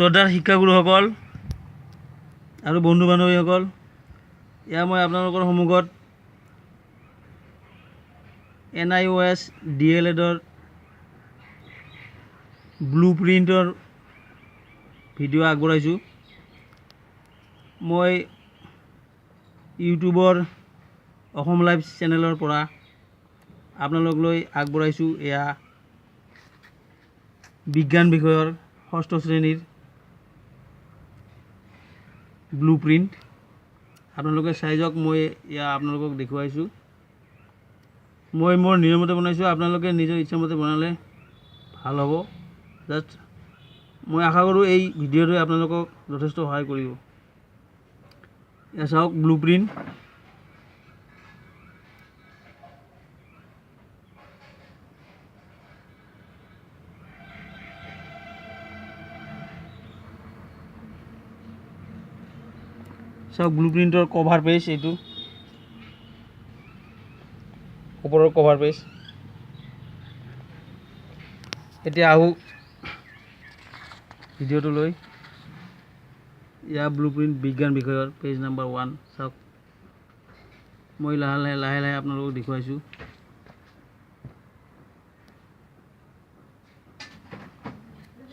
শ্ৰদ্ধাৰ শিক্ষাগুৰুসকল আৰু বন্ধু বান্ধৱীসকল, এয়া মই আপোনালোকৰ সন্মুখত এনআইঅ'এছ ডিএলএডৰ ব্লু প্ৰিণ্টৰ ভিডিঅ' আগবঢ়াইছোঁ। মই ইউটিউবৰ অসম লাইভ চেনেলৰ পৰা আপোনালোকলৈ আগবঢ়াইছোঁ এয়া বিজ্ঞান বিষয়ৰ ষষ্ঠ শ্ৰেণীৰ ব্লু প্ৰিণ্ট। আপোনালোকে চাই যাওক, মই এয়া আপোনালোকক দেখুৱাইছোঁ। মই মোৰ নিয়মতে বনাইছোঁ, আপোনালোকে নিজৰ ইচ্ছামতে বনালে ভাল হ'ব। জাষ্ট মই আশা কৰোঁ এই ভিডিঅ'টোৱে আপোনালোকক যথেষ্ট সহায় কৰিব। এয়া চাওক ব্লু প্ৰিণ্ট। চাওক ব্লু প্ৰিণ্টৰ কভাৰ পেজ, এইটো ওপৰৰ কভাৰ পেজ। এতিয়া আহোঁ ভিডিঅ'টো লৈ। ইয়াৰ ব্লু প্ৰিণ্ট বিজ্ঞান বিষয়ৰ পেজ নাম্বাৰ 1 চাওক। মই লাহে লাহে লাহে লাহে আপোনালোকক দেখুৱাইছোঁ।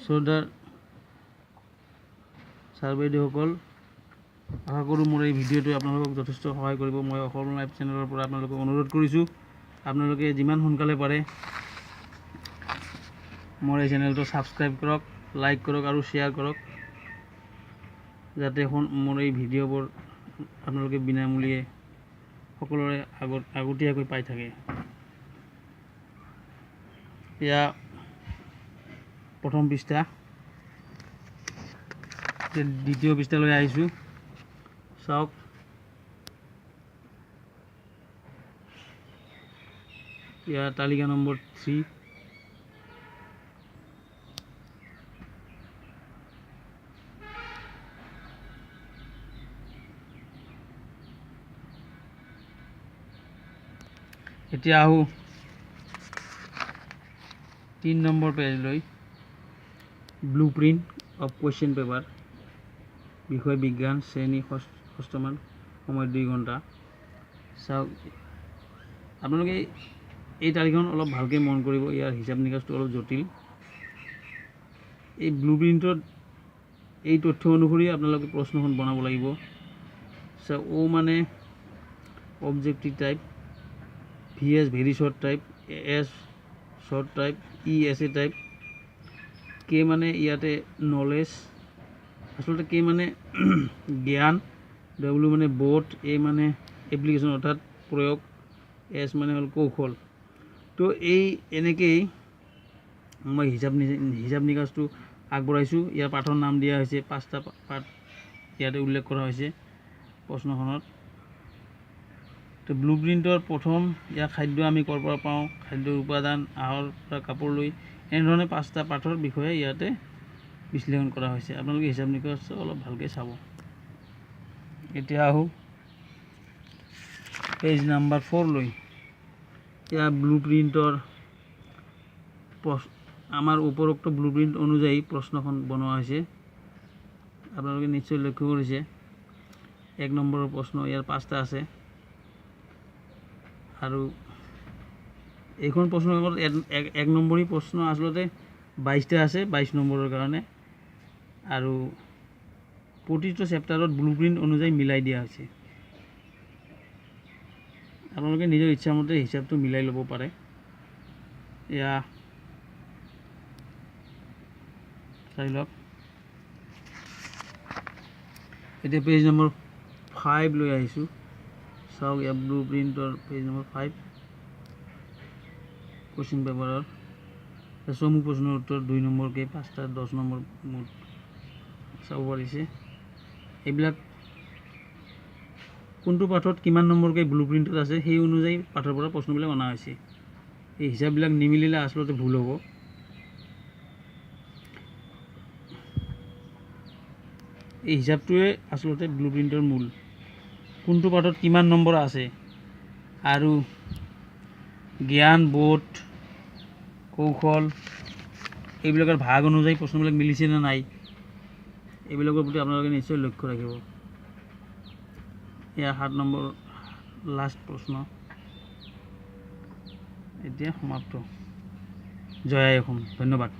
শ্ৰদ্ধাৰ ছাৰ বাইদেউসকল, আশা কৰোঁ মোৰ এই ভিডিঅ'টোৱে আপোনালোকক যথেষ্ট সহায় কৰিব। মই অসম লাইভ চেনেলৰ পৰা আপোনালোকক অনুৰোধ কৰিছোঁ, আপোনালোকে যিমান সোনকালে পাৰে মোৰ এই চেনেলটো ছাবস্ক্ৰাইব কৰক, লাইক কৰক আৰু শ্বেয়াৰ কৰক, যাতে মোৰ এই ভিডিঅ'বোৰ আপোনালোকে বিনামূলীয়ে সকলোৰে আগতীয়াকৈ পাই থাকে। এয়া প্ৰথম পৃষ্ঠা। এতিয়া দ্বিতীয় পৃষ্ঠালৈ আহিছোঁ। চাওক, ইয়াৰ তালিকা নম্বৰ 3। এতিয়া আহোঁ 3 number পেজলৈ। Blue print of question paper, বিষয় বিজ্ঞান, শ্ৰেণী ষষ্ঠমান, সময় 2 ঘণ্টা। চাওক, আপোনালোকে এই তালিকাখন অলপ ভালকৈ মন কৰিব, ইয়াৰ হিচাপ নিকাচটো অলপ জটিল। এই ব্লু প্ৰিণ্টত এই তথ্য অনুসৰি আপোনালোকে প্ৰশ্নখন বনাব লাগিব। চাওক, অ' মানে objective type, V S very short type, S short type, E essay type, K মানে ইয়াতে নলেজ, আচলতে কে মানে জ্ঞান, ডব্লিউ মানে বোধ, এ মানে এপ্লিকেশ্যন অৰ্থাৎ প্ৰয়োগ, এছ মানে হ'ল কৌশল। তো এই এনেকেই মই হিচাপ নিকাচটো আগবঢ়াইছোঁ। ইয়াৰ পাঠৰ নাম দিয়া হৈছে, 5টা পাঠ ইয়াতে উল্লেখ কৰা হৈছে প্ৰশ্নখনত। তো ব্লু প্ৰিণ্টৰ প্ৰথম ইয়াৰ খাদ্য আমি ক'ৰ পৰা পাওঁ, খাদ্যৰ উপাদান, আহাৰ পৰা কাপোৰ লৈ, এনেধৰণে 5টা পাঠৰ বিষয়ে ইয়াতে বিশ্লেষণ কৰা হৈছে। আপোনালোকে হিচাপ নিকাচ অলপ ভালকৈ চাব। এতিয়া আহোঁ পেজ নাম্বাৰ 4 লৈ। ইয়াৰ ব্লু প্ৰিণ্টৰ আমাৰ উপৰোক্ত ব্লু প্ৰিণ্ট অনুযায়ী প্ৰশ্নখন বনোৱা হৈছে। আপোনালোকে নিশ্চয় লক্ষ্য কৰিছে। 1 নম্বৰৰ প্ৰশ্ন ইয়াৰ 5টা আছে। আৰু এইখন প্ৰশ্ন কাকত 1 নম্বৰী প্ৰশ্ন আচলতে 22টা আছে, 22 নম্বৰৰ কাৰণে। আৰু প্ৰতিটো চেপ্টাৰত ব্লু প্ৰিণ্ট অনুযায়ী মিলাই দিয়া হৈছে। আপোনালোকে নিজৰ ইচ্ছামতে হিচাপটো মিলাই ল'ব পাৰে। এয়া চাই লওক। এতিয়া পেজ নম্বৰ 5 লৈ আহিছোঁ। চাওক, ইয়াৰ ব্লু প্ৰিণ্টৰ পেজ নম্বৰ 5 কুৱেশ্যন পেপাৰৰ চমু প্ৰশ্নৰ উত্তৰ 2 নম্বৰকৈ 5টা, 10 নম্বৰ মুঠ চাব পাৰিছে। এইবিলাক কোনটো পাঠত কিমান নম্বৰকৈ ব্লু প্ৰিণ্টত আছে সেই অনুযায়ী পাঠৰ পৰা প্ৰশ্নবিলাক অনা হৈছে। এই হিচাপবিলাক নিমিলিলে আচলতে ভুল হ'ব। এই হিচাপটোৱে আচলতে ব্লু প্ৰিণ্টৰ মূল, কোনটো পাঠত কিমান নম্বৰ আছে আৰু জ্ঞান, বোধ, কৌশল এইবিলাকৰ ভাগ অনুযায়ী প্ৰশ্নবিলাক মিলিছে নে নাই এইবিলাকৰ প্ৰতি আপোনালোকে নিশ্চয় লক্ষ্য ৰাখিব। এয়া 7 নম্বৰ লাষ্ট প্ৰশ্ন। এতিয়া সমাপ্ত। জয় আই অসম। ধন্যবাদ।